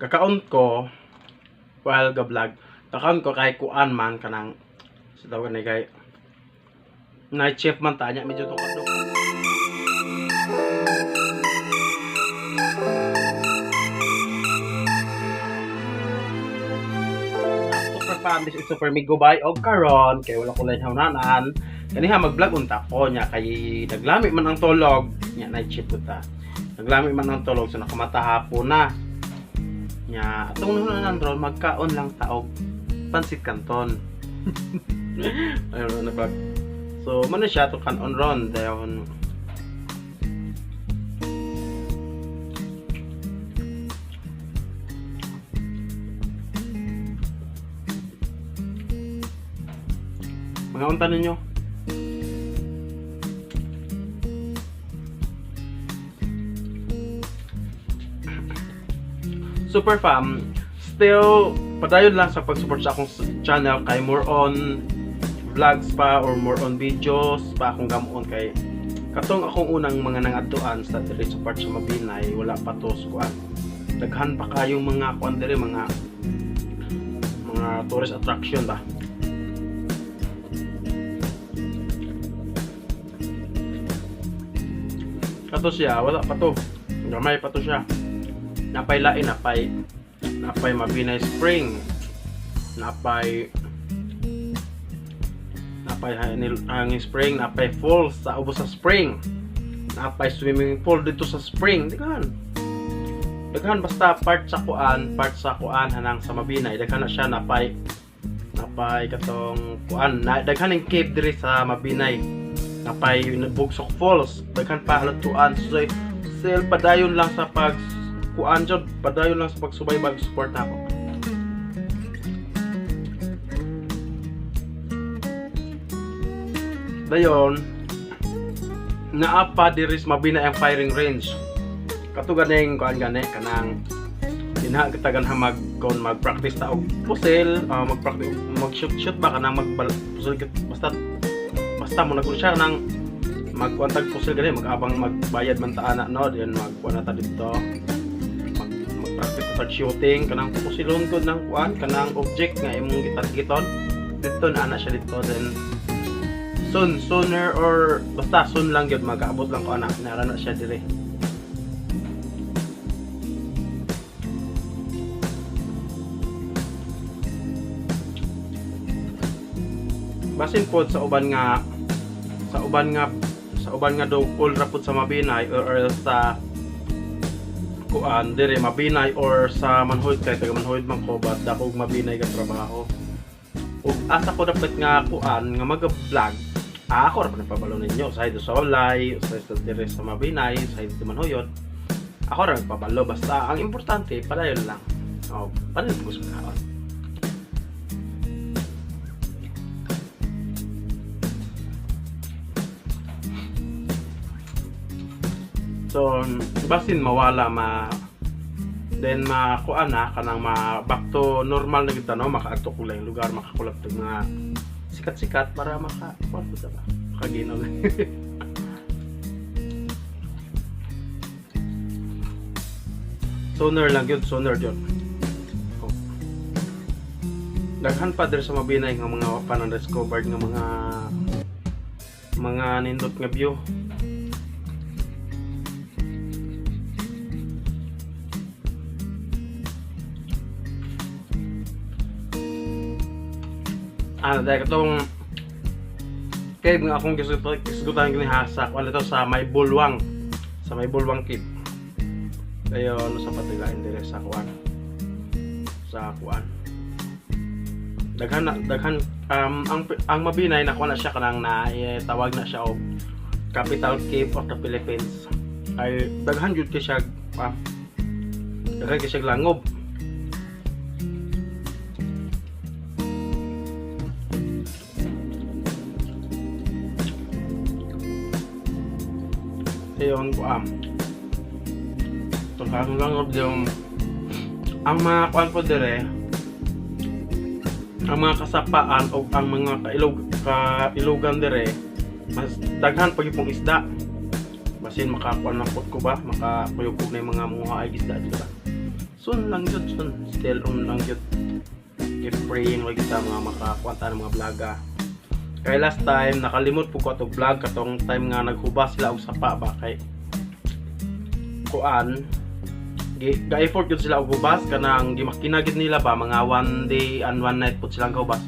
Kakaon ko while ga vlog. Kakaon ko kay kuan man kanang sa tawag ni kay night shift man ta nya, medyo tukad. Super fam, this is Super Migo Bay og karon kay wala ko lain hawnanan. Kaniha mag-vlog unta ko nya kay naglami man ang tulog nya, night shift ta. Naglami man ang tulog, so nakamata hapon na. Nya atong nahunanan ron, magkaon lang ta og pansit canton. Ayun na vlog. So man na siya to kanon ron dayon. Mga unta ninyo. Super fam, still padayon lang sa pag-support sa akong channel kay more on vlogs pa or more on videos pa akong gamuon, kay katong akong unang mga nangadtuan sa diri sa part sa Mabinay, wala pa to sa kuan. Daghan pa kayong mga kuan diri, mga tourist attraction ba. Kato siya, wala pa to. Gamay pa to siya. Napay lain, napay Mabinay Spring. Napay Hangin Spring, napay falls sa ubos sa spring. Napay swimming pool dito sa spring. Daghan. Daghan basta part sa kuan hanang sa Mabinay. Daghan na siya, napay katong kuan na daghan ning cave diri sa Mabinay. Napay Bugsok Falls, daghan pa halutuan. So still padayon lang sa pag kuan jud, padayon lang sa pagsubaybay, support na ako. Dayon naa pa diri sa Mabinay ang firing range. Kato ganing kuan gani kanang dinha kita ganha mag kon mag-practice ta og pusil, mag-practice mag shoot shoot ba, kanang mag pusil, basta mo nagkuan siya nang magkuan tag pusil gani, mag-abang magbayad man ta ana, no? Then magkuan na ta didto, mag-practice ta tag shooting kanang pusilon gud ng kuan kanang object nga imong gitargeton didto na ana siya didto. Then soon, sooner or basta soon lang gyud mag-abot lang ko ana, nara na siya dire. Basin pod sa uban nga dugol ra pod sa Mabinay or sa kuan dire Mabinay or sa Manhood, kay taga Manhood man ko, but dako og Mabinay ga trabaho. Ug asa ko dapat nga kuan nga mag-vlog, ako ra pa nagpabalo ninyo, usahay do sa Walay, usahay sa dire sa Mabinay, usahay dito Manhuyod, ako ra nagpabalo. Basta ang importante padayon lang, oh, padayon ko sa kaon. So basin mawala ma, then makuan na kanang ma back to normal na gid ta, no? Makaadto ko lang lugar, makakulab tag mga sikat-sikat para maka kuan po ba, makaginog. Sooner lang yun, sooner yun. Oh. Daghan pa diri sa Mabinay nga mga pa discovered nga mga nindot nga view. Ah, dahil katong cave nga akong gisugutan gini sa kuan dito sa may Bulwang Cave. Dayon sa patilain dire sa kuan. Daghan na daghan, ang Mabinay nakuha na siya kanang na eh, tawag na siya og Capital Cave of the Philippines. Ay daghan jud kay siya, daghan kay siya langob. Ayun ko tungkol langob yung ang mga kuan po dire, ang mga kasapaan o ang mga kailogan dire, mas daghan pag ipong isda. Basin makakuan lang ko ba, makakuyog na yung mga muha ay isda dito ba. Soon lang yun, soon. Still on lang yun. Keep praying lang kita mga makakuha ng mga vloga. Kay last time, nakalimot po ko ato vlog katong time nga naghubas sila og sapa ba kay kuan ga-effort yun sila og hubas, kanang gimakina gid nila ba, mga one day and one night po silang gahubas.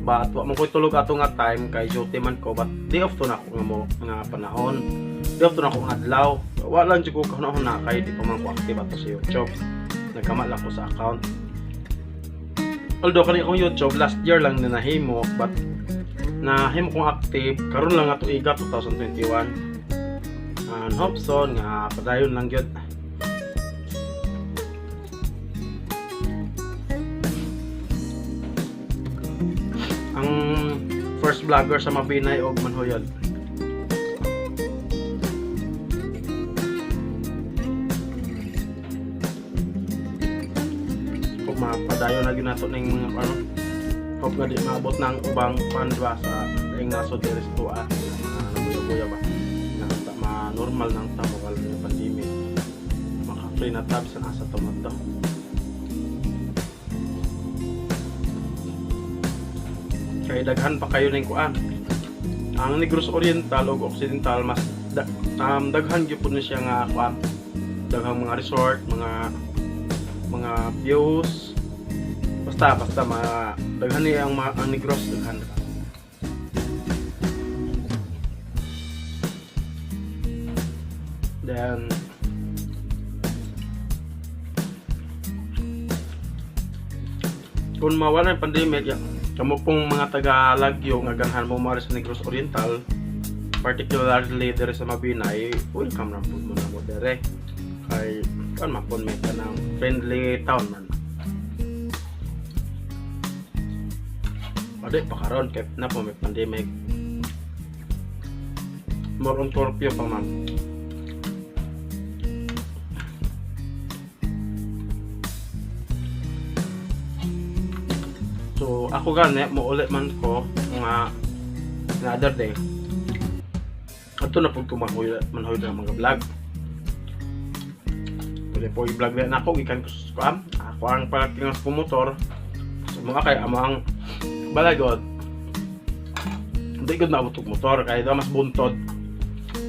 But wa man ko'y tulog ato nga time kay duty man ko, but day off to na ako nga mo nga panahon, day off to na ako nga adlaw. Wa lang jud ko kahuna kay di pa man ko active ato sa YouTube, nagkama lang ko sa account. Although kani akong YouTube last year lang na nahimo, but nahimo kong active karon lang ato iga 2021, and hope so nga padayon lang gyud. Ang first vlogger sa Mabinay og Manhuyod. Kung mapadayon na gyud nato ning mga ano, hope nga di maabot ng ubang kuan ba sa laing nasod diri sa tuwa, mga nabuya-buya ba nga ta ma normal nang ta mawala ng pandemic, maka free na tab sa nasa tomato. Kay daghan pa kayo ning kuan, ang Negros Oriental ug Occidental mas daghan gyud pud ni siya nga kuan, daghang mga resort, mga views, basta basta mga daghan ni ang, ang Negros, daghan. Then kung mawala yung pandemic ya, kamo pong mga taga Lagyo nga ganahan mo maari sa Negros Oriental, particularly dere sa Mabinay, welcome ra pud mo na mo dere kay kan man pud may kanang friendly town man. Ade pa karon kay na po may pandemic, more on curfew pa man. So ako gani mo ulit man ko nga another day ato na pud ko manhuy na mga vlog. Pwede po i-vlog na ako gikan ko sa kuan, ako ang parking sa motor. So mga kay amo ang balagod, hindi ko naabot og motor kay daw mas buntod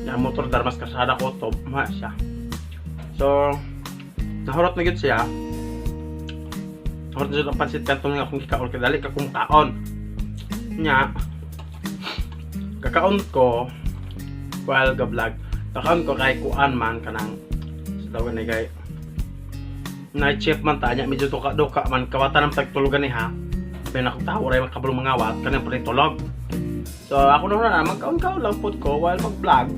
yang motor dar mas kasada ko to ma siya. So nahurot na gyud siya, nahurot na jud ang pansit canton nga akong gikaon kay dali ka kong kaon nya. Kakaon ko while ga vlog, kakaon ko kay kuan man, kanang sa tawag ni kay night shift man ta nya, medyo duka-duka man, kawatan ng tagtulugan ni ha. May nakutawo ray makabalo mga wat kanang pa tulog. So ako na na magkaon-kaon lang pud ko while mag-vlog.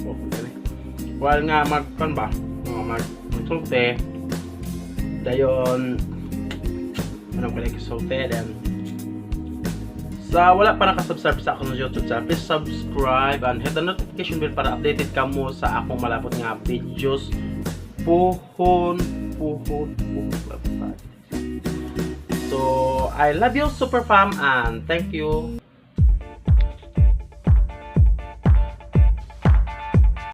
Oh, dali. While nga mag kan ba? Mga mag magsulti. Dayon ano ko like sulti, then sa wala pa nakasubscribe sa akong YouTube channel, please subscribe and hit the notification bell para updated ka mo sa akong malapot nga videos. Puhon, puhon, puhon. So, I love you, super fam, and thank you.